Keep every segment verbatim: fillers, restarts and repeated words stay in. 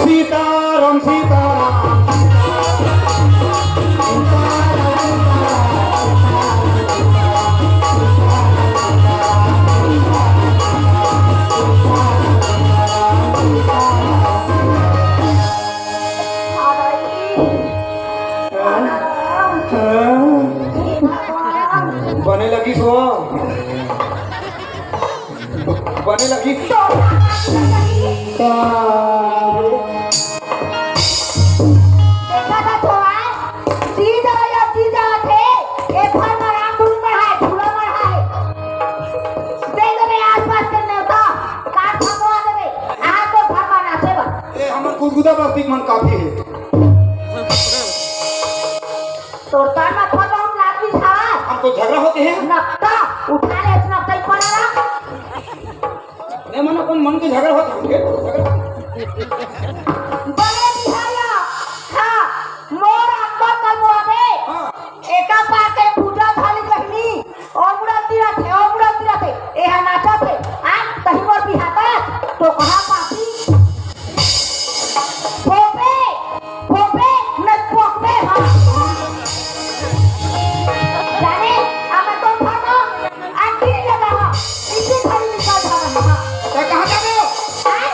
सीताराम, सीताराम। बने लगिस वो। बने लगिस। देखा था छोरा, जीजा या जीजा थे, ए फर मरा, दूध मरा है, झूला मरा है। दे देबे आसपास के नेवता, कार फंसवा देबे, आ तो फर मरा से बा। ए, हमर गुदगुदा बस्ती मन काफी है। तोर तन म थोड़ा बहुत लात बिछावा। हमको झगड़ा होते हैं। नक्ता उठा ले, इतना तई पड़ा रहा। नहीं, मन अपन मन के झगड़ा होते हैं, झगड़ा। बड़े बिहाया, हाँ, मोर अक्कल कर मोबे। हाँ। एका पाके पूजा थाली बहिनी, ओ मुड़ा तिरा थे, ओ मुड़ा तिरा थे, ए हा नाचा थे, आ, कहीं मोर बिहाता, तो कहाँ पापी? भोपे, भोपे, न भोपे, हाँ। जाने, अब तो भागो, आंटी लगा, हाँ। इसी घर निकल जा रहा, हाँ। तो कहाँ जाबे हो? हाँ?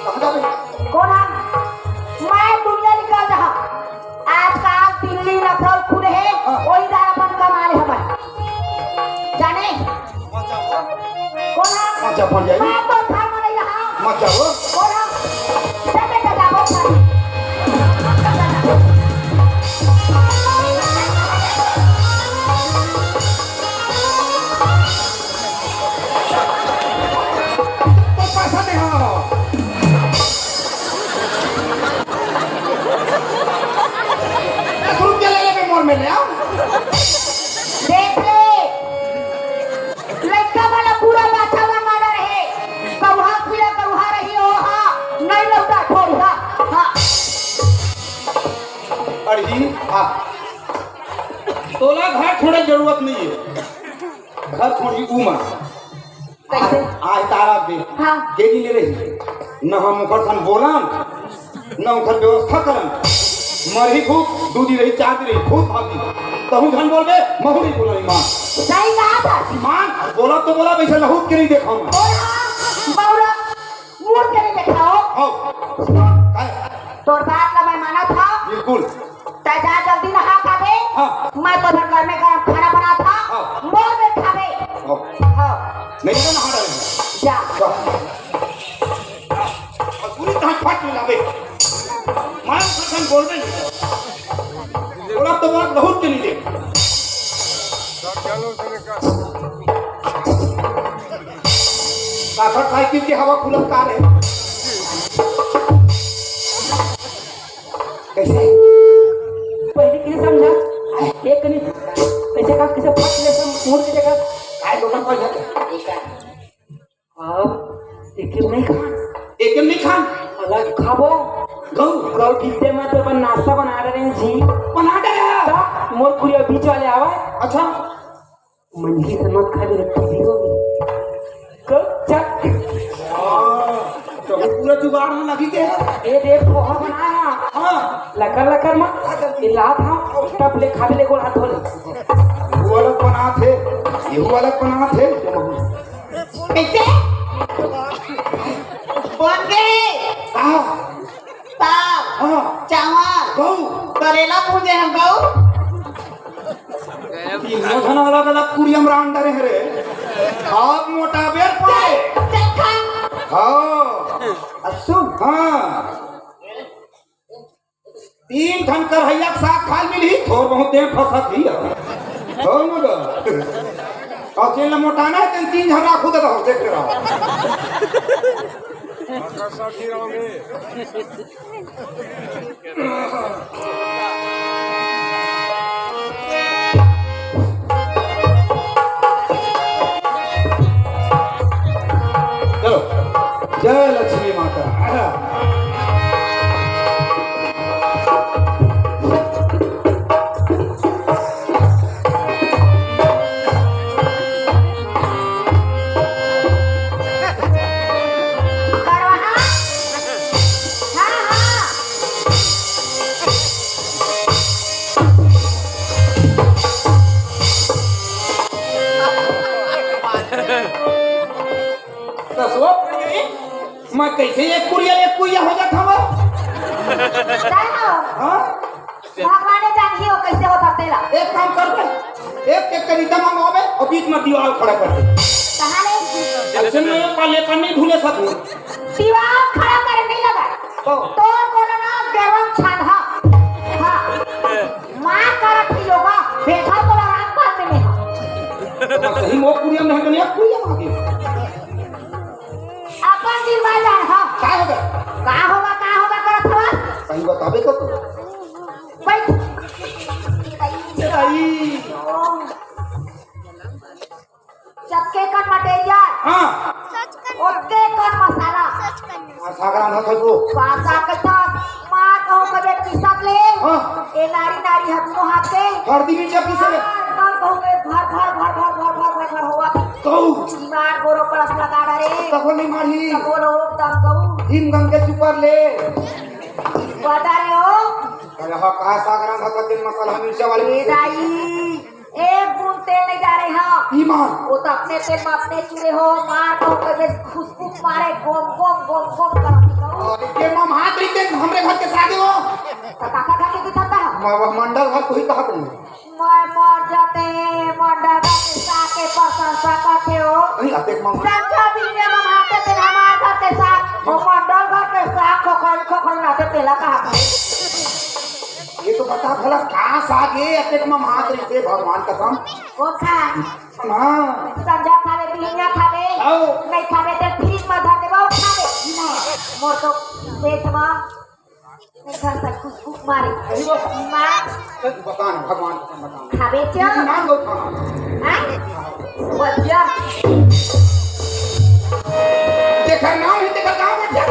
कहाँ जाबे? कौन है? मैं दुनिया निकल रहा। आजकल दिल्ली नखरौल खुले हे, हाँ। वही दारा अपन कमा ले हमन। जाने? मत जाओ। कोन हा? मत जाओ, मत जाओ। मैं तो घर में नहीं रहा। मत जाओ। कोन हा? चल बेटा, जाओ घर। तो पैसा दे, हाँ। दस रुपया ले लेबे मोर में ले, आओ। देख ले, लइका वाला पूरा बाछा मन माना रहे। कौहा पीला कौहा रही हो, हाँ, नहीं लौटा, छोड़, हाँ, हाँ। अड़ही, हाँ। तोला घर छोड़े जरूरत नहीं है। घर छोड़ी ऊ मन। कैसे? आज, आज तारा दे। हाँ। के दिन ले रही। न हम ओकर सन बोलन, न ओकर व्यवस्था करन। मरही खूब, दू दिन रही, चार दिन रही, खूब भागी। तहूँ झन बोलबे, महूँ नहीं बोलन, ईमान। सही कहा था। ईमान, बोला तो बोला, वैसे लहूट के नहीं देखा मैं। बोला, बौला, मुड़ के नहीं देखा हो। हाँ। सुन, काय? तोर बात ला मैं माना था। बिल्कुल। तै जा जल्दी नहा खा दे। हाँ। मैं तो घर में गरम खाना बना था। हाँ। मोर में खाबे। हाँ। हाँ। नहीं तो नहा डाले। जा। जा। और पूरी तरह फट मिलावे। मैं कसम बोल रही हूँ। बोला तो बात बहुत के लिए। काकर साइकिल के हवा खुलत का रे? कैसे? पहले के समझा, एक नहीं, कैसे का, कैसे फट ले सब मुड़ के देखा। काय लोगन पर जाते? अब एक नहीं खान। एक नहीं खान। अलग खाबो। गौ। गौ गिद्दे में तो अपन नाश्ता बना रहे हैं जी। बना रहे हैं। ता मोर पूरी बीच वाले आवा। अच्छा। मंजी से मत खा, मेरे टीवी होगी। गौ चक। हाँ, तो वो पूरा जुगाड़ में लगी के है। ये देख, पोहा बनाया। हाँ। लकर लकर मत। ये लात हाँ, टप ले, खा ले, गोड़ हाथ धो ले। वो अलग बनात है, ये वो अलग बनात है। कैसे? बन गए। हाँ। दाल, हाँ। चावल, गहूं। करेला भूजे हम गहूं। तीनों झन अलग अलग कुरिया में रांध डरे हरे। आप मोटा बेर पाए। चल, चल खा। हाँ। अब सुन। हाँ। तीन ठन करहइया के साग खाय मिलही, थोर बहुत देह फंसत ही। हो मगर। अउ जेन ल मोटाना हे, तेन तीन झन राखू दे दो, देखते रहो। चलो, जय लक्ष्मी माता। करवा। हाँ, हाँ। दसवा पड़ गई। मैं कैसे एक कुरिया एक कुरिया हो जाता हूँ? काय हो? हाँ? भगवान ने जान ही हो कैसे होता तेला। एक काम कर दे, एक एक कविता मंगवावे अउ बीच में दीवार खड़ा कर दे। कहाँ ले? ऐसे में एक पाले पर नहीं भूले सकूँ। दीवार खड़ा करे नहीं लगा। तो? तो बोलो ना, देवम छान हा। हाँ। मार करत ही लोगा, बैठा तो आराम कर में नहीं। तो सही मो कुरिया में है, दुनिया कुरिया में आ गई। अपन दिल में जान हा। का होगा? का होगा, का होगा करत हवा? सही बताबे तो तू। बैठ। आई। जतके कन material, हाँ। ओतके कन मसाला। आ, साग रांधत हे वो। पासा के तो मार कहूँ कबे पीसत ले। हाँ। ए नारी नारी हथनो हाथ के। हरदी मिर्चा पीसे ले। मार, मार कहूँ के भर, भर, भर होवत हे। कहू। बीमार गोरो कलश लगा डरे। तको नहीं मारी। तको लोग दम कहू। हिम गंगे चुपर ले। बता रहे हो? अरे हाँ, कहा साग रांधत हे, तेल मसाला मिर्चा वाली ए पीसे। दाई। एक बूंद तेल नहीं जा रहे हो। ईमान। वो तो अपने तेल में अपने चूरे हो, मार को कभी खुशबू मारे, गोम, गोम, गोम, गोम करती हो। और के मम हाथ रही तेल हमरे घर के सागे हो। तो काका घर के कितना था? मैं वह मंडल घर को ही कहा तुमने। मैं मर जाते, मंडल घर के साग के प्रशंसा करते हो। नहीं, अतेक मम संजय भी ने मम हाथे तेल हमारे घर के साग, वो मंडल घर के साग खोखल, खोखल नाते तेला कहा था। ये तो बता भला का साग ए, अतेक म मात रहिथे, भगवान कसम। कौन सा? हाँ। संझा खावे, बिहनिया खावे। आओ। नहीं खावे ते फ्रिज में धर देबो, खावे। हाँ। मोर तो पेट में घर से खुशबू मारे। सही बात। माँ। चल, बता ना, भगवान कसम बता ना। खावे क्या? नाम लो खाना। हाँ? बच्चा। जेकर नाम हे, तेकर गाँव में चल।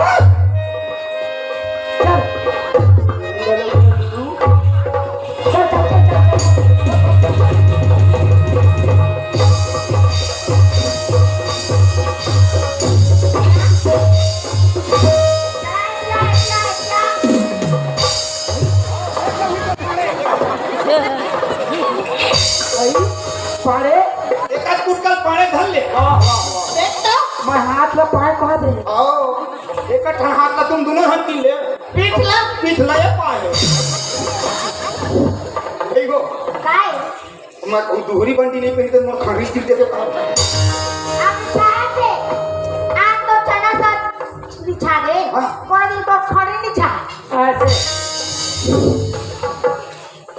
पाड़े। एकाध कुटकल पाड़े धर ले। वाह, वाह, वाह। देख तो। मैं हाथ ला पाए कहा दे। आओ। एक ठन हाथ ला तुम दोनों हम तीन ले। पीठ ला। पीठ ला ये पाए। देखो। काय? मैं कहूँ दुहरी बंडी नहीं पहनी तो मोर खड़ी गिर जाते पाए। आप चाहते, आप तो चना सा बिछा दे। हाँ। कोई दिन तो खड़ी बिछा। ऐसे।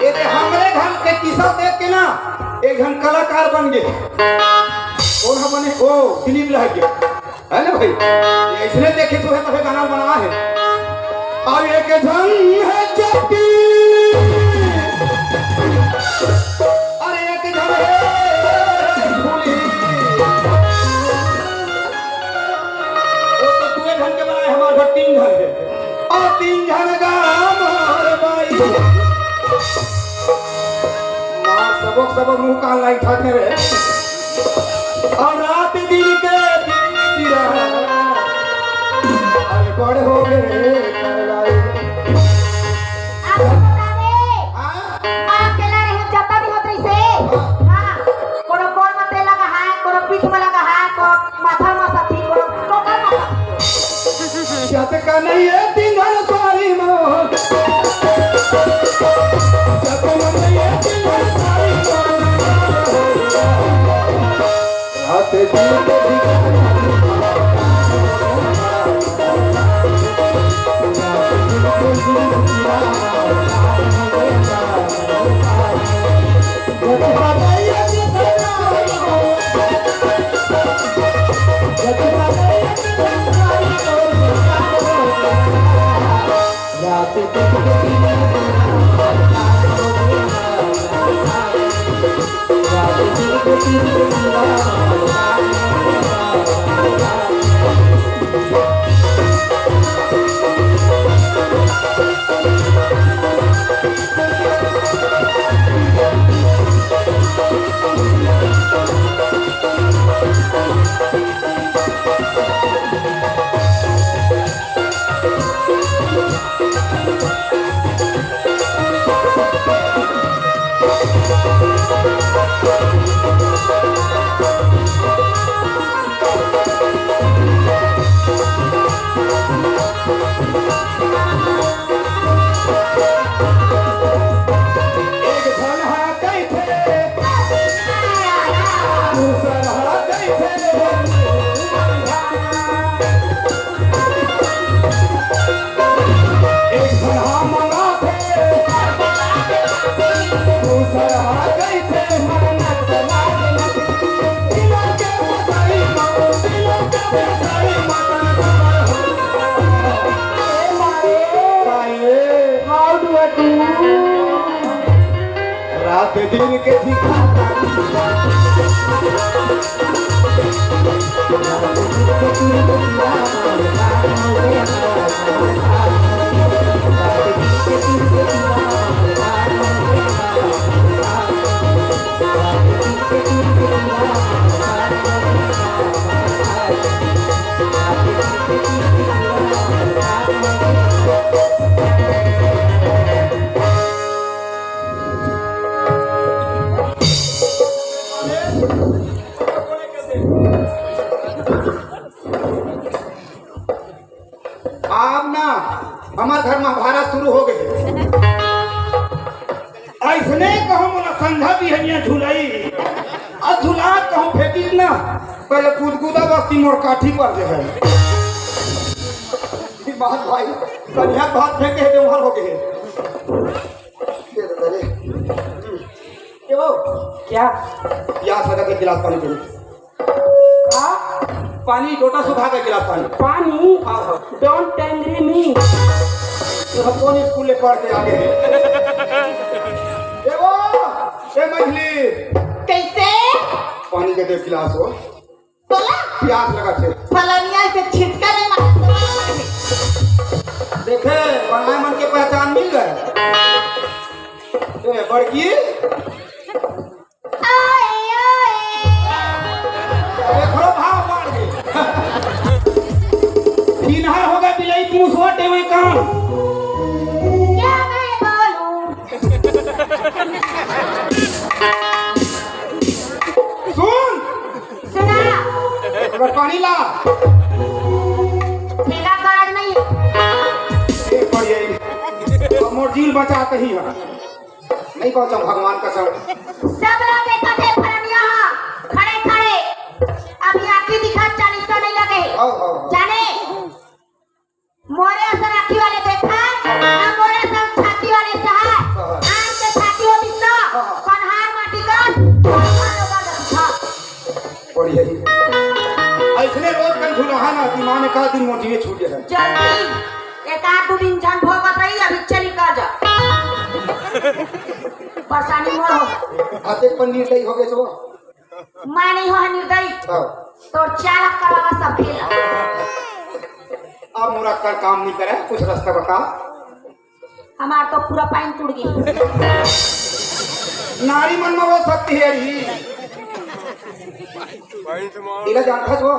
ये दे हमरे घर के किस्सा देख के ना एक झन कलाकार बन गे। कौन ह बने? ओ, दिलीप लहरिया। है ना भाई? ये इसने देखे तो है, तो है गाना बना है। अब एक झन है जति, अरे एक झन है फूली। वो तो तू एक झन के बनाए, हमारे घर तीन झन है। अउ तीन झन गा मोर बाई। मार सबक सबक मुंह कान लाई ठाके रे। अउ रात दिन के दिन तिरा। अरे बड़ हो गे कर लाई। आप बतावे। हाँ? माँ अकेला रहे, जता भी होत रही से। हाँ। कोनो गोड़ में तेल लगा है, कोनो पीठ में लगा है, कोनो माथा में सती, कोनो टोकर में सती। जत का नहीं है दिन भर सारी मौत। जत का नहीं है दिन भर सारी मौत। रात दिन के दिन। एक झन हा कहिथे, दूसर हा कहिथे। एक झन हा मंगाथे, दूसर हा कहिथे, मन्नत लागे नहीं। दिल के बसाई मा, दिल के बसाई मा, तन तन हो। ए माए, माए। How do I do? रात दिन के दिखाता। अब ना, हमर घर महाभारत शुरू हो गए। अइसने कहूँ मोला संझा बिहनिया झुलाई, अउ झुला कहूँ फेंकिस ना, पहले गुदगुदा बस्ती मोर काठी पर जे है। दिमाग भाई, कन्या भात फेंके है, देवहर हो गए। ये तो करे। ये वो, क्या? या सदा के गिलास पानी पी। का? पानी, लोटा सुखा के गिलास पानी। पानी? हाँ, हाँ। Don't angry me। तो हम कौन स्कूल ले पढ़ के आगे हैं? ए वो, ए मछली। कैसे? पानी के दे गिलास हो। तोला? प्यास लगा थे। फलनिया से छिटका नहीं मार। देखे, बनाए मन के पहचान मिल गए। ए, बड़की। ओए, ओए। अरे, घरो भाव मार दे। इन्हर हो गए बिलाई, तू सोटे में काम। क्या मैं बोलूं? सुन। सुना। अगर पानी ला। ठेका गरज नहीं। एक बार यही। अब मोर जील बचा कहीं है। नहीं पहुंचा भगवान कसम। सब लोग देखत हे फरनिया हा, खड़े खड़े। अभी आँखी दिखत चालीस तो नहीं लगे। आओ, आओ, आओ। जाने, मोरे असन आँखी वाले देखा, ना मोरे असन छाती वाले सहा। हाँ। आम के छाती होती तो, हाँ, हाँ। पनहार माटी का, बढ़िया ही। ऐसने रोज कल झुलाहा ना कि माँ ने कहा दिन मोटिए छूट जाए। जल्दी, एक आध दो दिन झन भोगत रही, अभी चली का जा। परेशानी मोर हो। हाथे पर निर्दयी हो गए तो। मैं नहीं हो निर्दयी। हाँ। तोर चालक करवावा सब खेला। अब मोर अक्कल काम नहीं करे, कुछ रास्ता बता। हमार तो पूरा पाइन टूट गई। नारी मन में वो शक्ति है रही। इला जानत हस वो?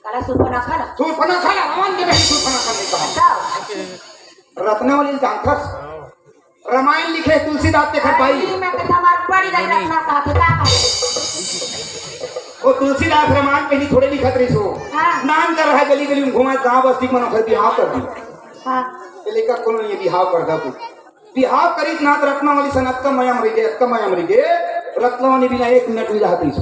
काला सुपना खाला। सुपना खाला, रावण के नहीं सुपना खाने का। बताओ। रत्नावली जानत हस? रामायण लिखे तुलसीदास के घर भाई। अरे, मैं कथा मार पड़ी रही रत्ना का, के का करे? वो तुलसीदास रामायण पहली थोड़े लिखत रही सो। हाँ। नान कर रहा है गली गली में घुमा, गांव बस्ती में घर बिहाव कर दी। हाँ। ये लेकर कोनो ये बिहाव कर दा तू। बिहाव करिस ना त रत्नावली सन अतका मया म रहिगे, अतका मया म रहिगे, रत्नावली बिना एक मिनट नइ रहत रहिस।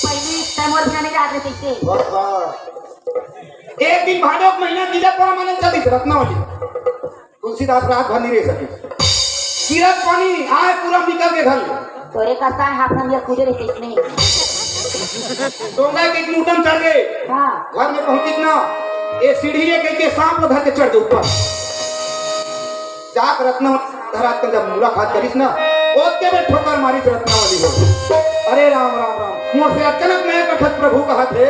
पहिली तैं मोर बिना नइ रहत रहिस। बस, बस। एक दिन भादो के महीना तीजा परमानंद चलिस रत्नावली। तुलसीदास रात भर नइ रह सकिस। गिरत पानी आय पूरा निकल के घर ले। तोरे कस तान हाफ नंबर कूदे रहिस नहीं। डोंगा के एक मुटम चढ़ गए। हाँ। घर में पहुंचिस ना, ए सीढ़ी ले के, के सांप ल धर के चढ़ गए ऊपर। जात रत्नावली धरात के जब मुलाकात करिस ना, ओतके में ठोकर मारिस रत्नावली हो। अरे राम, राम, राम। मोर से अतकनक मया करथस प्रभु कहत हे,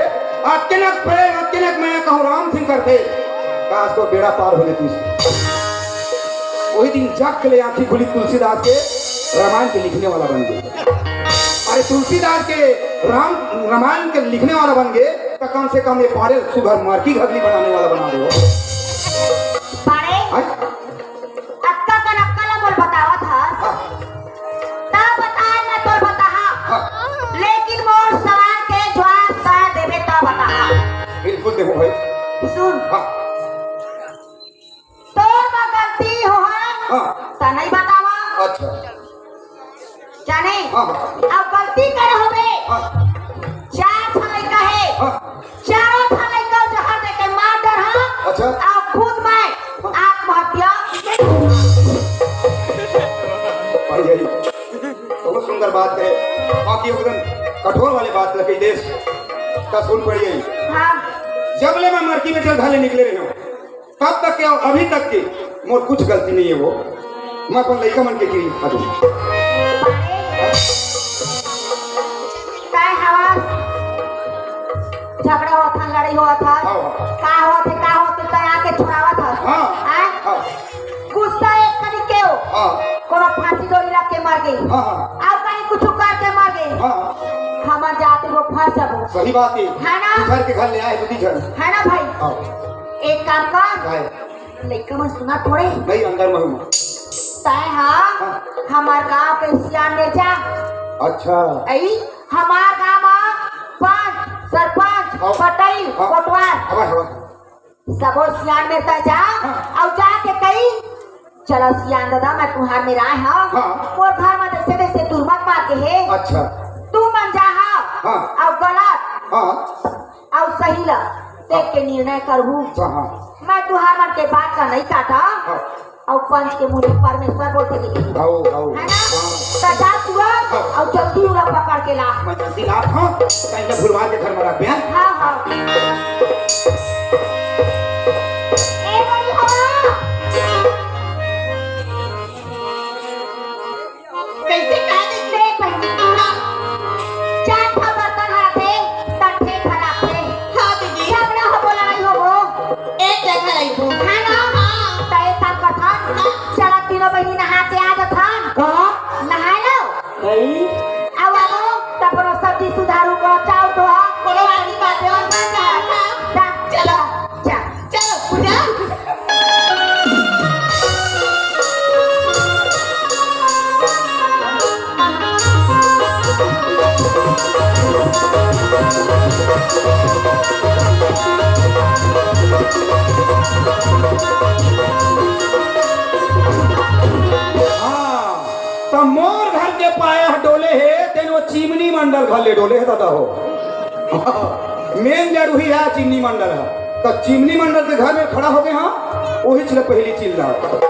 अतकनक प्रेम, अतकनक मया कहूँ राम सिंह करथे, का आज तोर बेड़ा पार हो जतिस। वही दिन जग के ले आँखी खुली तुलसीदास के रामायण के लिखने वाला बन गे। अरे तुलसीदास के राम, रामायण के लिखने वाला बन गे, त कम से कम ये पाड़े सुघर मरकी घगरी बनाने वाला बना दे। पाड़े? हाँ? अतका कन अक्कल मोल बतावत हस। हाँ। त बता, मैं तोर बताहा। हाँ। लेकिन मोर सवाल के जवाब तैं देबे त बताहा। बिल्कुल देबो भाई। सुन। हाँ। तोर मा गलती होहा, हाँ। त नहीं बतावा। अच्छा। जाने? हाँ, हाँ। अब गलती करे होबे। हाँ। चार ठन लइका हे। हाँ। चारों ठन लइका जहर दे के मार डरहा। अच्छा। अब खुद मैं आत्महत्या। भाई, भाई, बहुत सुंदर बात है। बाकी एकदम कठोर वाली बात लगी देश का सुन पड़ी है। हाँ। जब ले मैं मरकी में जल घाले निकले रहे हूँ, तब तक के अउ अभी तक के मोर कुछ गलती नहीं है वो। मैं अपन लइका मन के गिरी खा दूँ। काय हवस? झगड़ा होत हन, लड़ाई होत हन। हाँ, हाँ। का होत हे, का होत हे, तैं आके छुड़ावत हस। हाँ। आय? हाँ। गुस्सा एक करी के हो। हाँ। कोनो फांसी डोरी रख के मर गई। हाँ, हाँ। अब कहीं कुछ कर के मर गई। हाँ। हमर जाति वो फंस जाबो। सही बात है। है ना? दूसर के घर ले आए दीदी घर। है ना भाई? हाँ। एक काम कर। काय? लइका मन सुना थोड़े। नहीं, अंदर में हूँ। तैं हा हाँ। हमार गांव के सियान में जा। अच्छा। अई हमार गांव में पंच, सरपंच, हाँ। पटई, हाँ। कोटवार। हवा, हवा। सबो सियान में तैं जा हाँ। अउ जाके कही, "चलो सियान दादा, मैं तुम्हार में राय हूँ। हाँ। मोर घर में जैसे तैसे दुर्मत मार के हे। अच्छा। तू मन जा हा हाँ। अउ गलत।" हाँ। अउ सही ला देख के निर्णय करहूँ। अच्छा, हाँ। मैं तुहार मन के बात का नहीं काटा। हाँ। अउ पंच के मुंह में परमेश्वर बोल के देखी। How, how. है ना? हाँ। त जा तू आ, हाँ। अउ जल्दी उला पकड़ के ला। मैं जल्दी लात हूँ, कहीं ना भुलवा के घर में रख दे। हाँ, हाँ। ए बड़ी हवा। कैसे का देख ले बहिनी? चार ठा बर्तन हाथे, तट्ठे खराबे। हाँ दीदी। झगड़ा हो बोला नहीं हो वो। एक जगह रही हो। है ना? हाँ। त एक काम कर था। हाँ। चला तीनों बहिनी नहा के आ जात हन। कहाँ? नहाए लो। नहीं। आओ, आओ, तब रो सब्जी सुधारू को, चाउर धोआ। कोनो बात नहीं, बात है, और ना जा, हाँ। जा। चलो। जा, चलो, पूजा। हाँ, त मोर घर के पाया डोले हे, तेन वो चिमनी मंडल घर ले डोले हे, दादा हो। मेन जरूरी है चिमनी मंडल है। त चिमनी मंडल के घर में खड़ा हो गए, हाँ, वही चीज पहली चिल्ला।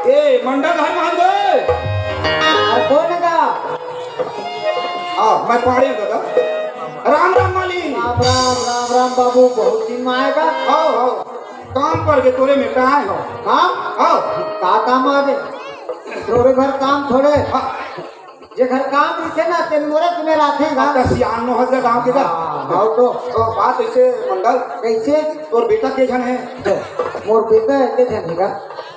ए, मंडल घर में आ गए। अरे कौन है का? आ, मैं पाड़े दादा। राम राम माली। राम राम, राम राम बाबू, बहुत दिन में आएगा। आओ, आओ। काम पर के तोरे में का आए हो? काम? आओ। का काम आ गए? तोरे घर काम थोड़े। हाँ। जेकर काम रहिथे ना, तेन मोरे में राखेगा। अब तो सियान नो हस गा गाँव के गा। हाँ, हाँ, तो। तो बात ऐसे मंडल। कैसे? तोर बेटा के झन है? मोर बेटा के झन है गा।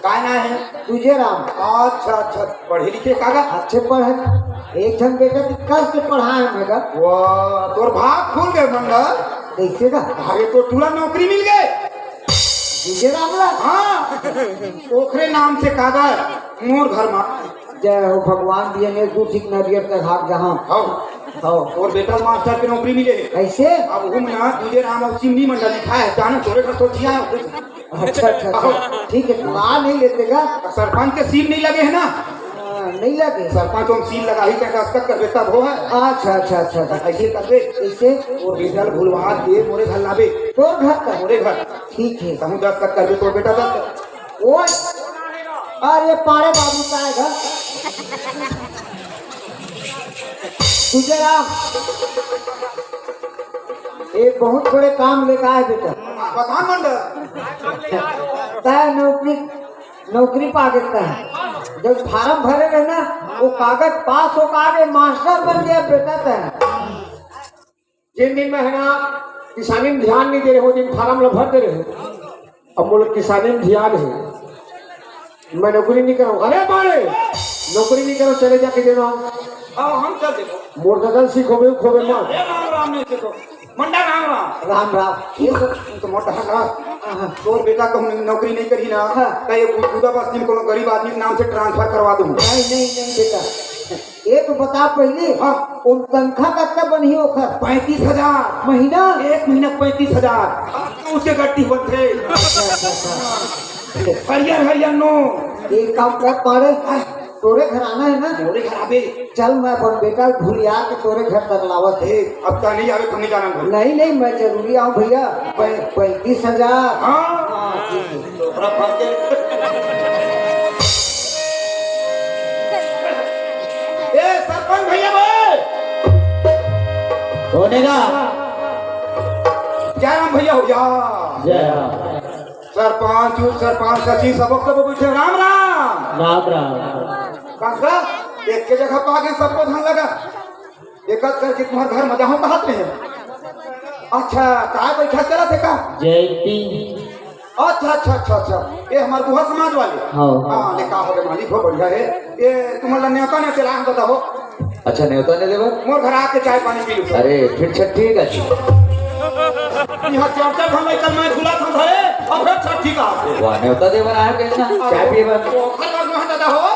काय ना है? तुझे राम। अच्छा, अच्छा, पढ़े लिखे का गा? अच्छे पढ़े। एक झन बेटा के कस के पढ़ाए में गा। वाह, तोर भाग खुल गए मंडल। कैसे गा? अरे तो टूरा नौकरी मिल गए। तुझे राम ला? हाँ, ओखरे नाम से कागज मोर घर में। जय हो भगवान, दिए ने दू ठीक नरियर के हाथ जहाँ। हाँ। हाँ। और बेटा मास्टर के नौकरी मिले हे। कैसे? अब हम ना तुझे राम और चिमनी मंडल लिखा है, जाना तोरे घर सोचिया है। अच्छा, अच्छा, अच्छा। हाँ। ठीक है, तो आ नहीं लेते का? सरपंच के सील नहीं लगे है ना? हाँ, नहीं लगे। सरपंच हम सील लगा ही क्या दस्तखत कर देता वो है। अच्छा, अच्छा, अच्छा, अच्छा। ऐसे कर दे। कैसे? और रिजल्ट भुलवा दे, मोरे घर लाबे। तोर घर का? मोरे घर। ठीक है। कहूँ दस्तखत कर दे, तो बेटा दस्तखत। ओए, अरे पाड़े बाबू का है घर। तुझे राम, एक बहुत बड़े काम लेकर आए बेटा। प्रधान मंडल। तय नौकरी, नौकरी पा देता है। जब फार्म भरे रहे ना, वो कागज पास होकर आगे मास्टर बन गया बेटा तय। जिन दिन मैं हे ना किसानी में ध्यान नहीं दे रहे, वो दिन फार्म ला भर दे रहे। अब मोला किसानी में ध्यान हे, मैं नौकरी नहीं करूँ। अरे बाड़े, नौकरी नहीं करूँ, चले जाके देना। हाँ, हम चल देबो। मोर ददन सीखोबे, खोबे मत। अरे राम राम नहीं सीखो। मंडा राम राम। राम राम। ये तो, तो मोटा है ना। हाँ, हाँ। तोर बेटा कहूँ नौकरी नहीं करी ना, हाँ। तो ये बुधा बस्ती में कोनो गरीब आदमी के नाम से ट्रांसफर करवा दूँ। नहीं, नहीं, नहीं बेटा। ये तो बता पहले, हाँ। उन तनखा कतका बनही ओखर? पैंतीस हजार। महीना? एक महीना पैंतीस हजार। उसके गट्टी बनथे। अच्छा, अच्छा, अच्छा। हरियर, हरियर नोट। एक काम कर पाड़े, हाँ। तोरे घर आना है ना? मोरे घर आबे। चल, मैं अपन बेटा ल भुलिया के तोरे घर तक लावत हे। ए, अब तो नहीं आवे, तुम नहीं जाना घर। नहीं, नहीं, मैं जरूरी आऊँ भैया। पै-, पैंतीस हजार। हाँ। हाँ, ठीक है। तोरा फंस गए। ए, सरपंच भैया भाई। होने का। जय राम भैया हो, या। जय राम। सरपंच, उप सरपंच, सचिव, सबक सब बैठे। राम राम। राम राम। काका, एक के जगह पागे सबको धन लगा। एक करके तुम्हार घर मजा हो कहत रहे। अच्छा, काय बैठा चला थे का? जयंती। अच्छा, अच्छा, अच्छा, अच्छा। ये हमार गुहा समाज वाले। हाँ। हाँ, ले का हो गए मालिक हो, बढ़िया है। ये तुम्हारा नेवता ने चला हम बताओ। अच्छा, नेवता ने देवा? मोर घर आके चाय पानी पी लो। अरे, फिर छठ ठीक है जी। यहाँ चार चार घंटा कल मैं झूला था धरे, और फिर छठ ठीक है। वाह, नेवता देवा आया कैसा? चाय पिए बा? तो घर का गुहा दादा हो।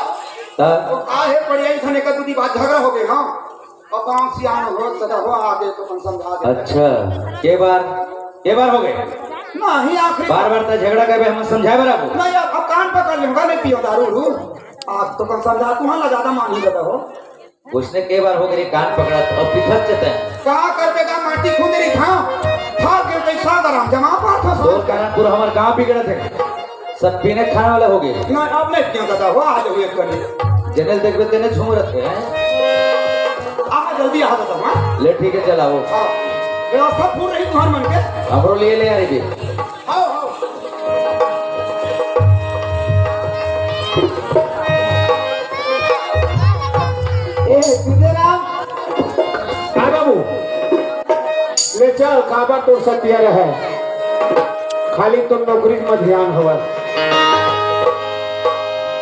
हाँ। तो का है, बढ़िया ही था, ने का दूधी बात झगड़ा हो गए, हाँ। अब पाँच सियान हो, सदा हो, आगे तो अपन समझा दे। अच्छा, के बार, के बार हो गए? नहीं, आखिरी बार बार तो झगड़ा करबे, हम समझाए बराबर। नहीं, अब, अब कान पकड़ लूंगा, नहीं पियो दारू उरू। आप तो अपन समझा, तुम्हारा ज्यादा मान ही ज्यादा हो। उसने के बार हो गए, कान पकड़ा तो अब पिछड़ चते हैं। का करबे का, माटी खुंदरी था, था के पैसा दराम जमा पाठ था। तोर कारण पूरा हमार गांव बिगड़त है। सब पीने खाने वाला हो गए। ना, अब नहीं क्यों दादा हो, आज हुए कनी। जनल देखबे तेने झूम रखे हैं। आ, जल्दी आ दादा, हाँ? ले ठीक है, चल आओ। हाँ। व्यवस्था पूर्ण रही तुम्हार मन के। हमरो लिए ले आ रही। आओ, आओ। ए, सीधे राम। हाँ बाबू। ले चल, काबर तोर सतिया रहे। खाली तो नौकरी में ध्यान हवय।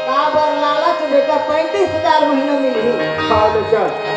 काबर लालच बेटा, पैंतीस हजार महीना मिलही। हाँ, ले चल।